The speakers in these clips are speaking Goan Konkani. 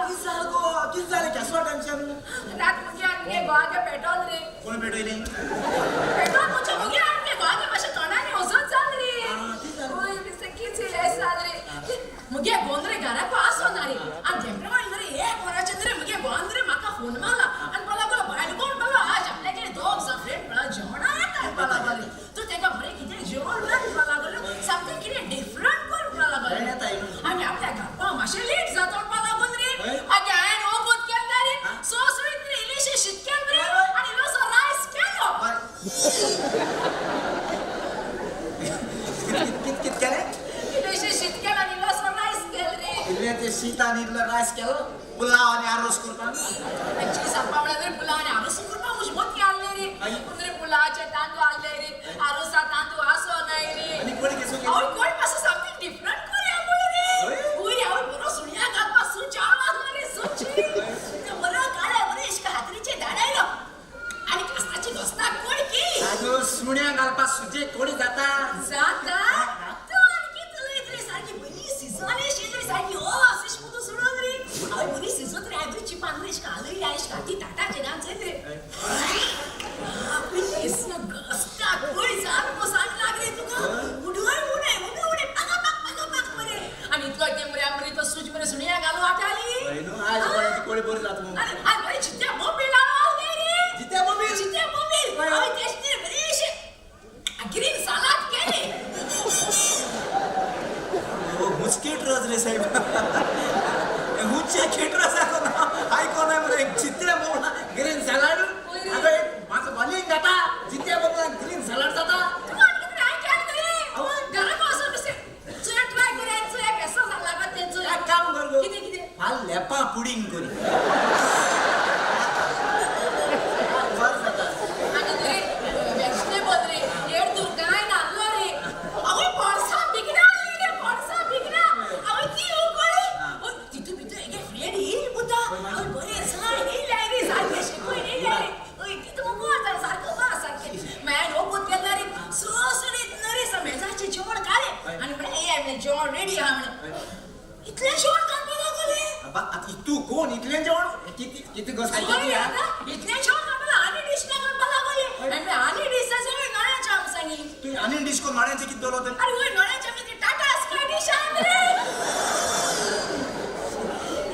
कितें जालें गो? कितें जालें? केसलो टेन्शन? रात मुगे आमगे गोवाके पेटोल रे. कोण पेटयली? पेटोल मुझे मुगे आमगे गोवाके मातशें तोंडांनी वचून जाल रे. कितें जालें? ओय मिस्टर कितें हें जाल रे. मुगे गोवन रे घराक आसो ना रे. आनी तें रे एक वराचेर रे मुगे गोवन रे म्हाका फोन मारला आनी म्हणपाक लागलो बायल कोण म्हणलो आज आपल्यागेर दोग जाण फ्रेंड म्हणला जेवणाक येता म्हणपाक लागलो. तूं तेका बरें कितें जेवण रांद म्हणपाक लागलो. सामकें कितें डिफरंट कर म्हणपाक लागलो. आनी आपल्या घालपाक मातशें लेट जाता म्हणपाक लागून रे. मागीर हांवें वोगोत केलें रे. सोसळीत रे इल्लेशें शीत केलें रे आनी इल्लोसो रायस केलो. कित कित केलें? इल्लेशें शीत केलें आनी इल्लोसो रायस केलो रे. इल्लें तें शीत आनी इल्लो रायस केलो, पुलाव आनी आरोस करपाक. आनी सांगपा म्हळ्यार रे पुलाव आनी आरोस करपाक म्हजे मोती आहले रे. पूण रे पुलावाचे तांदूळ आहले रे, आरोसा तांदूळ आसो नाय रे. आनी कोणी केसो केलो? हांवें कोण मातसो सामकें डिफरंट करया म्हूण रे. वयर हांवें बरो सुणयां घालपाक सूच आहलो रे, सूची. तें बरो काळ्या बरें इश्क हातरीचेर धाडायलो आनी कास्ताची घोस्ताक कोण केली. आगो सुण्या घालपाक सुजे कोणी जाता? जाता? तूं आनी कितें उलयत रे, सारकी बरी शिजोन शीत रे सारकी अशें मुगो सोडून रे. हांवें बरी शिजोत रे, हांवें बरी चिपान बरी अशें हालयली आनी अशें घातली ताटाचेर घालून चोयत रे. घोस्ताक कोळी जाल मुगो सांग लागली तुका. उडय उडय उडय उडय पाका पाक पाका पाक मरे. आनी इतलो तें मरे आमरे तो सूज मरे सुणया घालून वाटाली. हय न्हू, आयज कोणाची कोळी बरी जाता मगो. आनी आनी बरी जित्या बोंबील हाडून रे. जित्या बोंबील? जित्या बोंबील. हांवें तेश ती बरी अशें ग्रीन सालाद केलें. मुस्केट रज रे साहेब. हुचे खेटर आयको ना, आयको ना मरे. जित्या बोंबला ग्रीन सॅलड. आगो एक म्हाका बलिंग जाता, जित्या बोंबला ग्रीन सॅलड जाता. तूं आनी कितें हांवें केलें न्हय रे. घराक वचून बेश्टें चोया ट्राय करया, चोया केसो जाला काय तें चोया. एक काम कर गो. कितें कितें? फाल लेपा पुडींग करी. बरें जाता. आनी न्हय वेजिटेबल रे हेड दूर कांय नासलो रे. आवय पणसां भिकणां आहलीं रे, पणसां भिकणां. आवय ती उकळ्ळी. तितू भितर एगे फ्रेंड येयली पुता. आवय बरें जाय येयल्याय रे, सारकें शिकून येयल्याय रे. हय कितें मुगो आतां सारको बा सारकें. मागीर हांवें वोगोत केलें रे, सुळसुळीत न्हय रे मेजाचें जेवण काडलें आनी म्हणलें येया म्हणलें जेवण रेडी आहा म्हणलें. इतलें जेवण काडपाक लागलें. आबा आतां तूं कोण इतलें जेवण कितें कितें गो सारकें? इतलें जेवण काडपाक आनी डीश काडपाक लागलें. आनी आनी डीश आसा नळ्याचें आमी सांगिल्ली. तूं आनी डीश कोण नळ्याचें कितें दवरलो तर? आरे वय नळ्याचें आमी टाटा स्काय डीश आहा रे.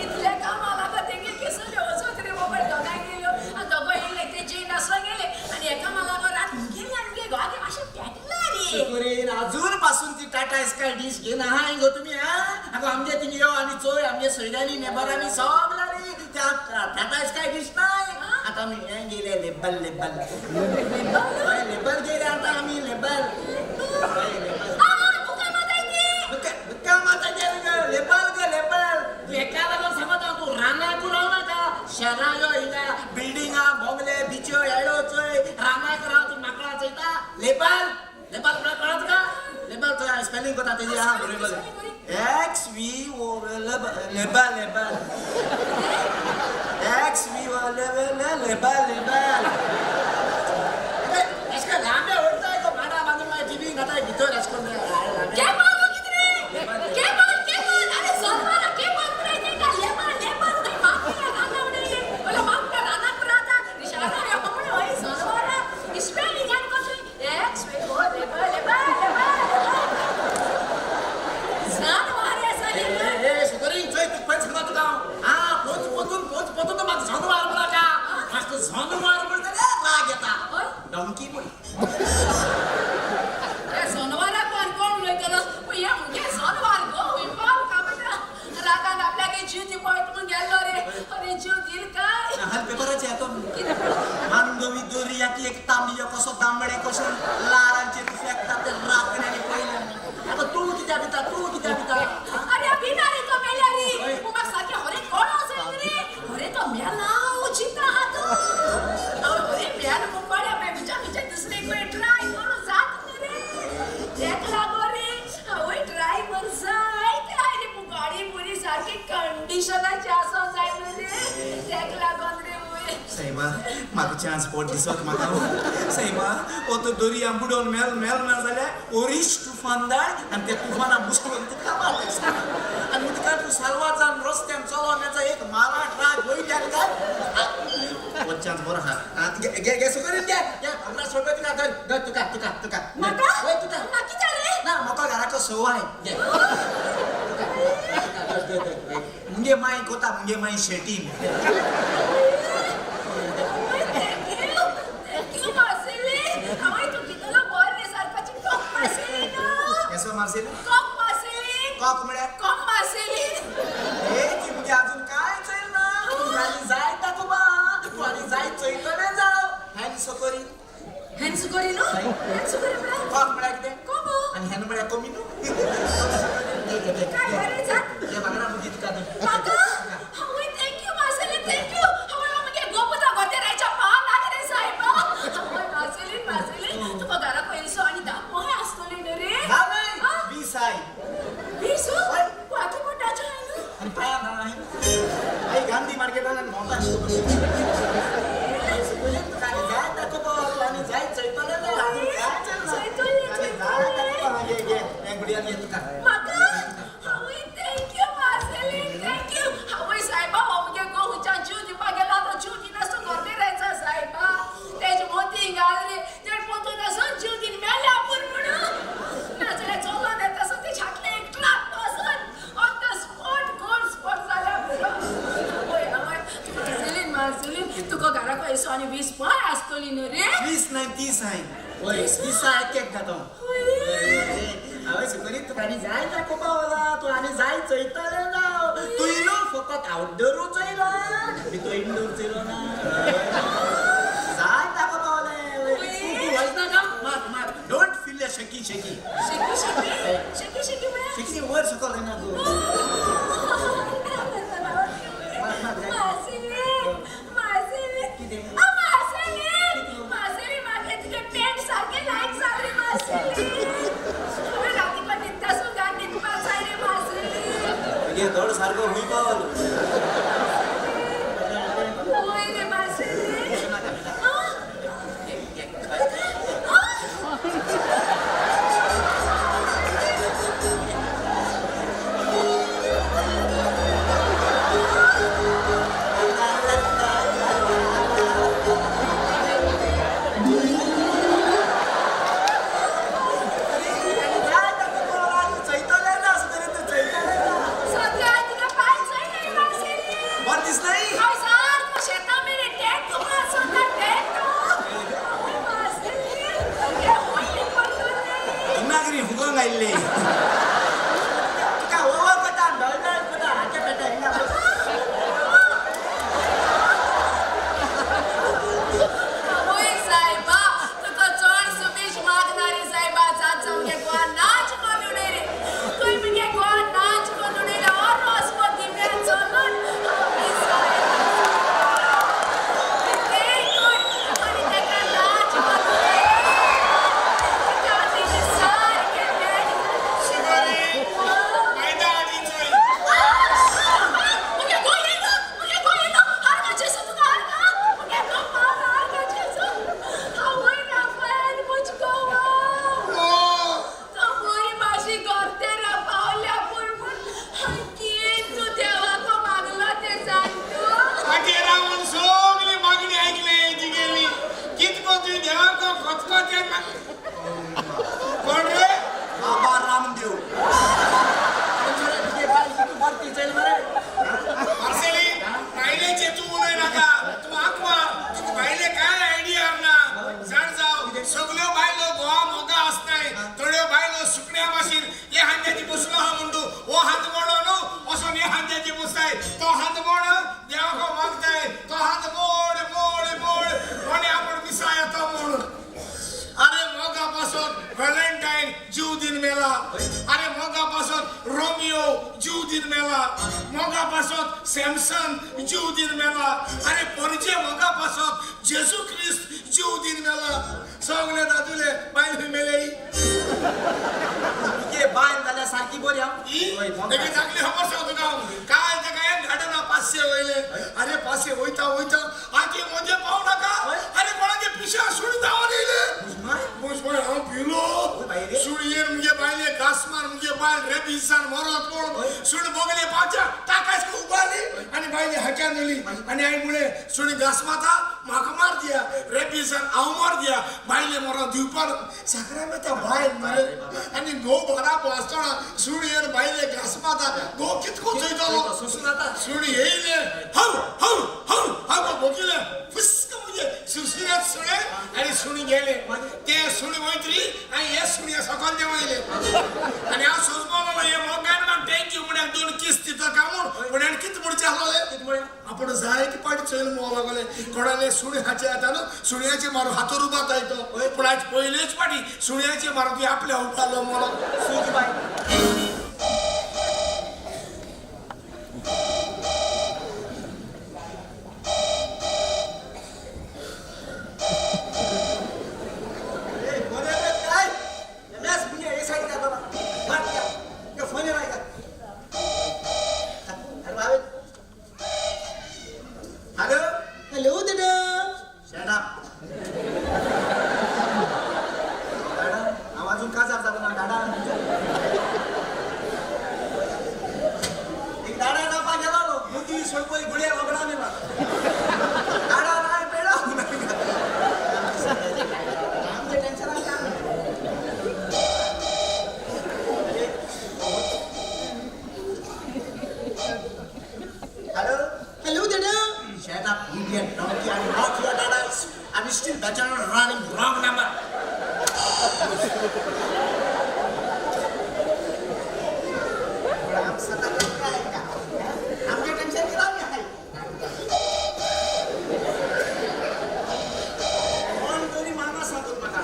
इतलें कामां लागता तेंगे केसो वचत रे बाबा. दोगांय गेल्यो आनी दोगांय येयले ते जेन आसलो गेले आनी एका लागो रात मुगेली आनी मुगे घोवागे मातशें पेटलां रे. सुकूरीन अजून पासून ती टाटा स्काय डीश घेवन आहाय गो तुमी. हा आगो आमगे थिंग यो आनी चोय, आमगे सोयऱ्यांनी नेबरांनी सगळ्यांनी त्या टाटा स्काय डीश नाय. आतां आमी हें गेले लेबल लेबल. हय लेबल गेले आतां आमी लेबल. हय लेबल. बुका माता गेले गो लेबल गो लेबल. तूं हेका लागून सांगता, तूं रानाक राव नाका, शहरां यो. हिंगा बिल्डिंगा बोंगले बिच्यो येळो चोय. रानाक राव तूं, माकडां चोयता. लेबल लेबल म्हळ्यार कळ्ळा तुका? लेबल चोय, स्पेलिंग कोता तेजी. आहा बरोबर, X V O label label x V O label label label. अशें लांबे वयताय गो माडा बांदून मागीर टिवी घाताय भितर अशें करून. केबल कितें रे? Cable cable. अरे जनावरां केबल पुराय तेंका लेबल लेबल. खंय मागता राना उडयले ओला मागता रानाक रावता शारां यो म्हण. हय जनावरां स्पेलिंग आनी कशें x V O label label label. जनावर आसा लेबल. ए सुकरीन चोय, तूं खंय सांगता तुका हांव. आं पोत पोतून पोत पोतून तूं म्हाका जनावर म्हणटा. म्हाका जनावर म्हणटा राग येता. डोंकी म्हण. त्या जनावराक आनी कोण उलयतलो? हे मुगे जनावर गो विपाल कामटा रागान आपल्याक जीव दिवपाक म्हूण गेल्लो रे. अरे जीव दिल काय? हाल पेपराचे येतो. मांडवी दर्याक एक तांबयो कसो दामडे कसो लारांचेर फेकता ते राखण्यानी पयलें. आतां तूं कित्याक भिता? तूं कित्याक भिता? अरे भिना रे, तो मेल्या रे. म्हाका सारकें हरे कोण आसा रे? हरे तो मेला चिंता आहा तूं. हरे मेल मुपाड्या मागीर विचार विचार दुसरे कडेन ट्राय करूं जात न्हू रे. तेका लागून रे हांवूय ड्रायव्हर जायते आय रे. गाडी बरी सारकी कंडिशनाची आसूंक जाय न्हू रे. तेका लागून रे. सायबा म्हाका चान्स पोट दिसत म्हाका सायबा हो तो दर्या बुडोवन मेल मेल ना जाल्यार ओरिश तुफान धाड आनी त्या तुफाना बुसकोवन तुका मारता आनी उदकांत तूं साल्वार जावन रस्त्यान चलोन येता एक मारा ट्राक वयल्यान काय हो चान्स बरो आहा. घे घे घे सुकरीन घे घे भांगरा सोडलो तुका धर धर तुका तुका तुका. म्हाका? वय तुका. म्हाका कित्याक रे? ना म्हाका घराचो सवाय घे. मुगे माय कोता मुगे माय शेटीन. Thank you thank you Marceline. हांवें तूं कितलो बरें रे सारकाची कॉक मार्सेलीन. केसो मार्सेलीन? कॉक मार्सेलीन. कॉक म्हळ्यार? कॉक मार्सेलीन. हे ती मुगे अजून काय चोयल ना तूं आनी जाय ताको बा तूं आनी जाय चोयतलें जाव हॅन सोकोरी. हें सुकोरी न्हू? हें सुकोरी म्हळ्यार? कॉक म्हळ्यार कितें? कोमो. आनी हॅन म्हळ्यार कमी न्हू. काय बरें जात. घे भांगरा मुगे तुका धर. म्हाका? हांवें thank you Marceline thank you. हांवें मुगे गोपुता गोतेराच्या पाव लागले सायबा. हांवें मार्सेलीन मार्सेलीन तुका घरा पयसो आनी धा पोहे आसतले न्हू रे? धा न्हय आं? 20 I. 20? हय. वाकी पोटाचो हाय न्हू? आनी पांयां ना हाय. आई गांधी मार्केटान आनी भोंवता. तुका आनी जाय ताको बा तूं आनी जाय चोयतलें जाव अजून काय चोयल ना. चोयतलें, आनी जाय ताको बा घे घे हे गुडिया घे तुका. म्हाका? हांवें thank you Marceline thank you. हांवें सायबा हो मुगे गो खंयच्यान जीव दिवपाक गेला तो जीव दिनासतो गोतेरायचो सायबा. तेजे मोती घाल रे तेणे पोतून आसून जीव दिन मेल्या पूर म्हणून. नाजाल्यार चलोन येता आसून ते छातले एक ट्रक बसून on the spot goal spot जाल्या पुरो. आवय आवय मार्सेलीन मार्सेलीन तुका घरा पयसो आनी 20 पांय आसतली न्हू रे? 20 न्हय 30 I. वय दिसा एक एक जाता. हांवें सुकरी तुका आनी जाय ताको पावला तूं आनी जाय चोयतलें जाव तूं न्हू फकत आवटडोरू चोयला भितर इनडोर चोयलो ना. जाय ताको पावलें. तूं वचनाका मात मात don't feel shaky shaky. Shaky shaky shaky shaky म्हळ्यार? शेकी वयर सकल जायना तूं. Marceline Marceline. कितें? आ मार्सेलीन मार्सेलीन म्हाका तुगे पॅन्ट सारकें लायक जालें रे मार्सेलीन. हांवें रातीपा न्हिदता सुद्दां न्हिदपाक जाय रे मार्सेलीन. तुगे धड सारको खूंय पावलो. वय रे मार्सेलीन. आ? आ? जाय ताको पावला तूं चोयतलें जा सुकरी तूं चोयतलें जा. सद्या तुका पांय चोयनाय मार्सेलीन. बरें दिसनाय? हांव सारको शेता मेरेन टॅटू आसता टॅटू. आवय मार्सेलीन तुगे व्हडली पडटली. नागरी फुगोंक आयिल्ली. तुका ओवर कोता डळ डळ कोता हाचे पेटे हिंगा बस. आवय सायबा तुका चड सुबीश मागना रे सायबा. जात सामके गोवा नाच करून उडय रे. तुवें मुगे गोवा नाच करून उडयले और वचपा दिम्यान चलून. आवय सायबा कितेंय कर आनी ताका नाच करून उडय. तुका तेजें सारकें बॅड. सुकरी मैदा आनी चोय. मुगे गो येयलो मुगे गो येयलो हारका जेसू तुका हारका मुगे गो पावला हारका जेसू. आवय राफायल म्हज गोवा तो बरी माशी गोरतेरा पावल्या पूण म्हूण हांवें कितें तूं देवाको मागलो तें जाण तूं. फाटीं रावन सगळी मागणी आयकली तिगेली. कितको तुवें देवाको खतखतें कोण रे? बाबा रामदेव. तुगे बायल कितू बरी चोयल मरे. मार्सेलीन बायलेचे तूं उलय नाका. तूं आंकवार तुका बायले काय आयडिया ना. जाण जाव सगल्यो बायलो गोवा मोगा आसनाय. थोड्यो बायलो सुकण्या भाशेन हे हांद्याची बसलो आहा म्हण तूं हो हात मोडो न्हू वचोन हे हांद्याची बसताय. तो हात मोड देवाको मागताय. तो हात मोड मोड मोड कोणे आपूण मिसाय तो म्हूण. अरे मोगा पासून व्हॅलेंटायन जीव दिन मेला. अरे मोगा पासून रोमियो जीव दिन मेला. मोगा पासून सॅमसन जीव दिन मेला. अरे पणजे मोगा पासून जेजू क्रिस्त जीव दिन मेला. सगळे दादुले बायल मेले. तुगे बायल जाल्यार सारकी बरी हांव. तेगे सगळी खबर सांग तुका. काल ताका एक घाडना 500 वयले. अरे 500 वयता वयता हाती मोजे पाव नाका. अरे कोणाचे पिशा सुणी धांवन येयले. मुजमाय हांव भिलो. सुणयेन मुगे बायले घास मार, मुगे बायल रेबिसान मरत म्हूण सुण बगले पावच्या ताकाच उबारली आनी बायले हाक्यान दिली. आनी हांवें म्हळें सुणी घास मारता म्हाका मार दिया, रेबिसान हांव मार दिया, बायले मरोन दिवपाक साकरामेता बायल मरे. आनी घोव घरा आसतना सुणयेन बायले घास मारता, घोव कितको चोयतलो. सुणी येयले हाव हाव हाव हाव भोगिले फुस्क म्हणजे सुसुरात सुणे आनी सुणी गेले. ते सुणी वयतली आनी हे सुणी सकयल देंवयले. आनी हांव सोंसपाक लागलो हे मोगान म्हाका thank you म्हळ्यार दोन किस दिता काय म्हूण. पूण हाणें कितें म्हणचें आसलोलें, आपूण जायते पाटी चोयले म्हणूंक लागले कोणाले सुणे हाचे येता न्हू, सुण्याचे मारून हातोर उबारता येतो. पूण आयज पयलेच पाटी सुण्याचे मारून तुवें आपल्या उबारलो म्हणून. हॅलो. हॅलो दादा. Shut up. दादा, हांव अजून काजार जालो ना. दादा एक दाडा जावपाक गेलो, मुदी सोडपय गुळये वगडा न्ही म्हाका. दाडा नाय पेडा. आमचें टेन्शन आमकां. Hello. Hello Dada. Shut up, idiot, donkey, I'm not your dada. I'm still bachelor running wrong number. आमचे टेन्शन केलं आम्ही. कोण तरी मामा सांगत म्हाका.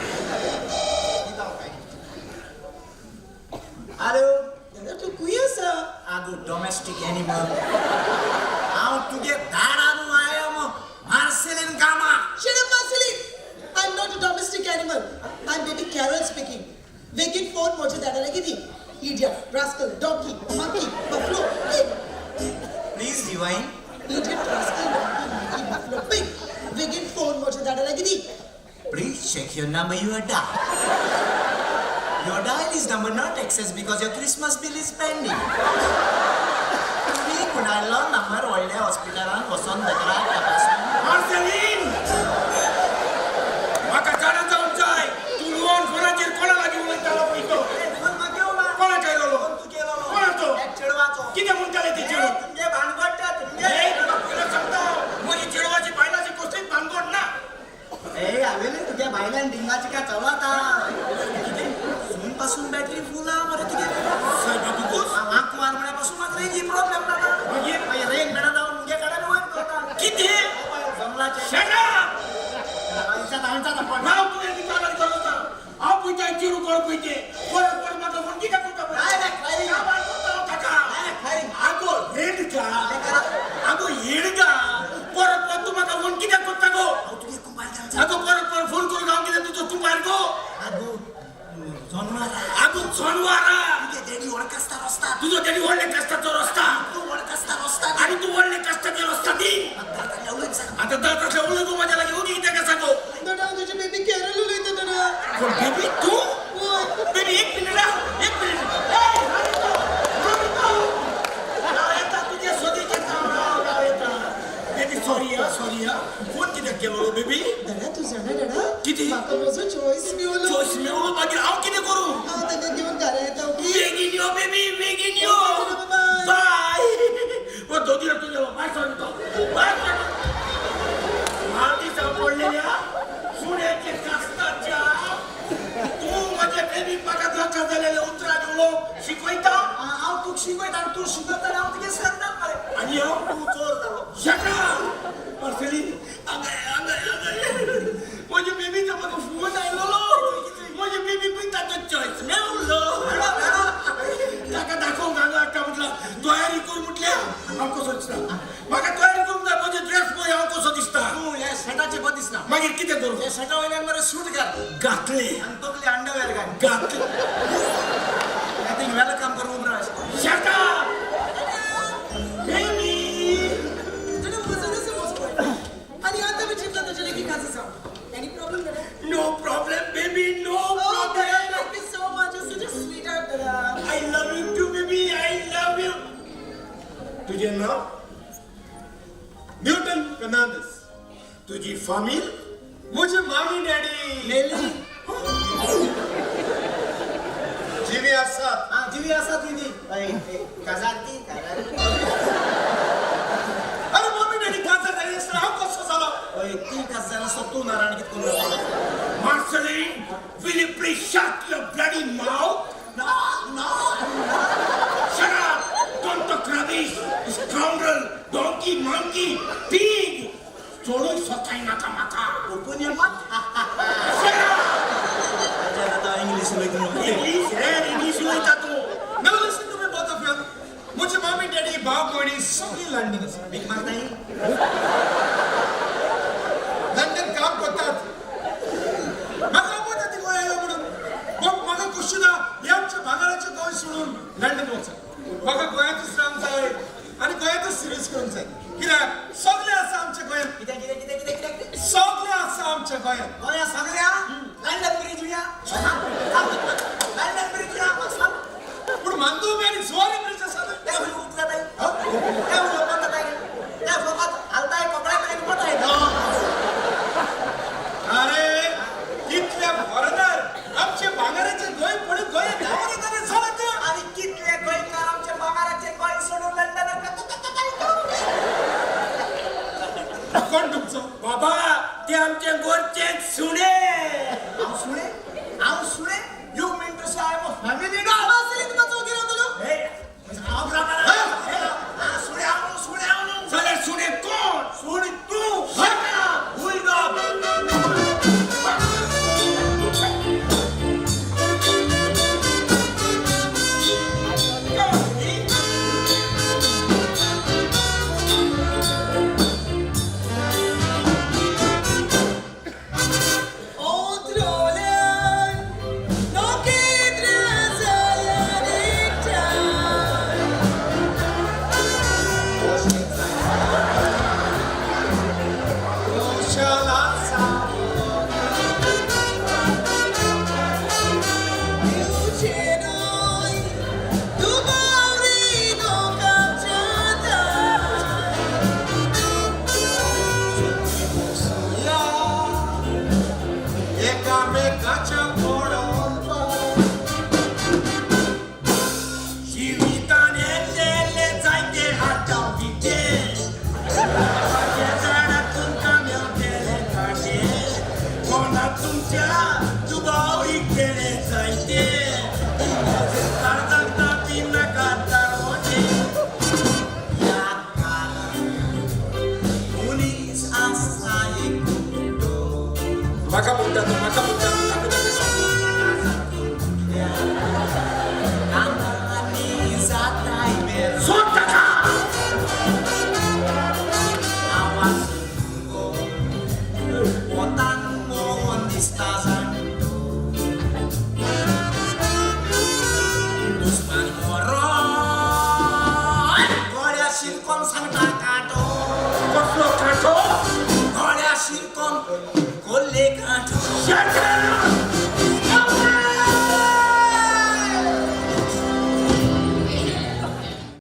हॅलो. दादा तूं खंय आसा? आगो डोमेस्टीक एनिमल, हांव तुगे दाडानू I am Marceline Gama. Shut up, Marceline! I'm not a domestic animal. I'm baby Carol speaking. Vacant phone मोजे दादा lagi di. Idiot, rascal, donkey, monkey, buffalo, pig. Please divine. Idiot, rascal, donkey, monkey, buffalo, pig. Vacant phone मोजे दादा lagi di. Please check your number you are dial. Your dial is number not accessed because your Christmas bill is pending. तुम्ही कुणालो नंबर व्हडल्या हॉस्पिटलान वचोन दोतोराक तपासून. मार्सेलीन, म्हाका जाणा जावंक जाय, तूं लुवान फोनाचेर कोणा लागीं उलयतालो पळय तो. फोन म्हाका येवना. कोणाक आयलोलो? फोन तूं केलोलो. कोणाचो? एक चेडवाचो. कितें म्हणटालें तें चेडूं? तुमगे भानगडटा तुमगे. हे, तुका पयलीं सांगता, म्हजी चेडवाची बायलाची कसलीच भानगड ना. ए हांवें तुज्या बायल्यान डिंगाची काय चलता. कितें? फोन पासून बॅटरी फूल आहा मरे तुगे. सायबा तुगोस. आंकवार म्हळ्या पासून म्हाका रेंजी प्रॉब्लेम जाता. मागीर? मागीर रेंज मेळना जावन मुगे कडेन वयर करता. कितें? जमलाचें. Shut up! हांवें फोन. हांव तुगे विचारान गरज ना. हांव पळयता चेडूं कोण पळय तें. परत परत म्हाका फोन कित्याक करता पळय. काय रे, काय रे? काबार करता हांव ताका. काय रे, काय? आगो हेडगा, आगो हेडगा, परत परत तूं म्हाका फोन कित्याक करता गो? हांव तुगे कुंभार जावचा. आगो परत परत फोन करून हांव कितें तुजो कुंभार गो? आगो जनवारा. आगो जनवारा. तुगे डॅडी व्हड कास्तार रस्ता. तुजो डॅडी व्हडले कास्ताचो रस्ता. तूं व्हड कास्तार रस्ता. आनी तूं व्हडले कास्ताचे रस्ता दी. आतां दात असले उलय गो म्हाज्या लागीं, ओगी कित्याक आसा गो? दादा हांव तुजी बेबी कॅरल उलयता दादा. कोण बेबी तूं? वय. बेबी एक मिनिट हा, एक मिनिट. ए, राव येता, राव येता, तुजे सोदीक येता, राव, राव येता. बेबी सॉरी हा, सॉरी हा. फोन कित्याक केलो बेबी? दादा तूं जाणा दादा? कितें? म्हाका म्हजो चॉयस मेवलो. चॉयस मेवलो, मागीर हांव कितें करूं? हांव ताका घेवन घरा येता, ओके? बेगीन यो बेबी, बेगीन यो. Okay, bye. बाय. ओ दोगी तुझे बाय सॉरी तो. बाय सॉरी. म्हाका सापडलेल्या सुण्याचे कास्ताच्या तूं म्हजे बेबी म्हाका धक्का जालेले उतरां उलोवंक शिकयता. हांव तुका शिकयता आनी तूं शिकयता हांव तुगे सरतात मरे. आनी हांव तूं चोर जालो. Shut up! Marceline, हांगा हांगा हांगा म्हजे बेबीचो म्हाका फोन आयलोलो. म्हजे बेबी पळय ताचो चॉयस मेवलो. ताका दाखोवंक हांगा हाडटा म्हटलं, तयारी कर म्हटल्या. हांव कसो दिसता? म्हाका तयारी करूंक जाय. म्हजे ड्रेस पळय हांव कसो दिसता. तूं ह्या शर्टाचे बद दिसना. मागीर कितें करूं? ह्या शर्टा वयल्यान मरे सूट घाल. घातले. आनी तकली अंडरवेअर घाल. घातले. I think welcome करून उबरो आसा. Shut up! Baby! दादा वजन आसा म्हजो. आनी आतां तुझे नाव? न्यूटन फर्नांडिस. तुझी फामील? म्हजी मामी डॅडी मेली. जिवी आसात. हा, जिवी आसा तुजी ती. काजार ती काजार. अरे मम्मी डॅडी काजार जाली आसतना हांव कसो जालो? हय, ती काजार आसता तूं नारायण कितें करून जाता? Marceline, will you please shut your bloody mouth? No, no. Shut up! Don't talk rubbish! Scoundrel! Donkey, monkey, pig! सोडून स्वतः नाका म्हाका. Open your mouth. Shut up! आता इंग्लिश उलयता. इंग्लिश रे, इंग्लिश उलयता तूं. Now listen to me, both of you. म्हजी मामी डॅडी भाव भयणी सगळीं लंडन आसा. भीक मागताय. लंडन काम करतात. म्हाका खबर ती गोंय आयलो म्हणून, पूण म्हाका खोशी ना हे आमच्या भांगराचें गोंय सोडून लंडन वचप. म्हाका गोंयांतूच रावंक जाय आनी गोंयांतूच सर्वीस करूंक जाय, कित्याक सगळें आसा आमच्या गोंयांत. कितें कितें कितें कितें कितें कितें? सगळें आसा आमच्या गोंयांत. गोंया सगळ्या लंडन ब्रिज या, लंडन ब्रिज या, म्हाका सांग. पूण मांदोवी आनी जुवारी ब्रिज आसा न्हय? ते खंय उठता ताई? ते खंय वता ताई? ते फकत हालताय कपड्या कडेन वताय. अरे कितल्या फॉरेनर आमचे भांगराचे गोंय पडून गोंय धांवन येताले, जाणा तूं? आनी कितले गोंयकार आमच्या भांगराचे गोंय सोडून लंडनाक. कोण तुमचो? बाबा, ते आमचे गोरचे सुणे. हांव सुणे? हांव सुणे? You mean to say I am a family dog? Marceline, तुका चौकी रावतलो? हे, हांव रावना. सुणे हांव न्हू, सुणे हांव न्हू. जाल्यार सुणे कोण? सुणे तूं. Bulldog. Otrolen, no quedrás. एकामेकाच्या ओडोन. जिवितान येतले जायते हाता विटे, झाडां तुमकां मेवटेले कांटे, कोणा तुमच्या दुबावरी केले जायते, काळजाक तापी नाका ताळोचे. ह्या काळार मनीस आसा एकूटो. म्हाका म्हणटा तूं, म्हाका म्हणटा तूं, दाखय दाखय. कामांनी जाताय बेजार. सोड ताका. आवाज गो वतान मोहन दिसता जाणटो, दुस्मान मरो गोड्या शिरकोन सांगता.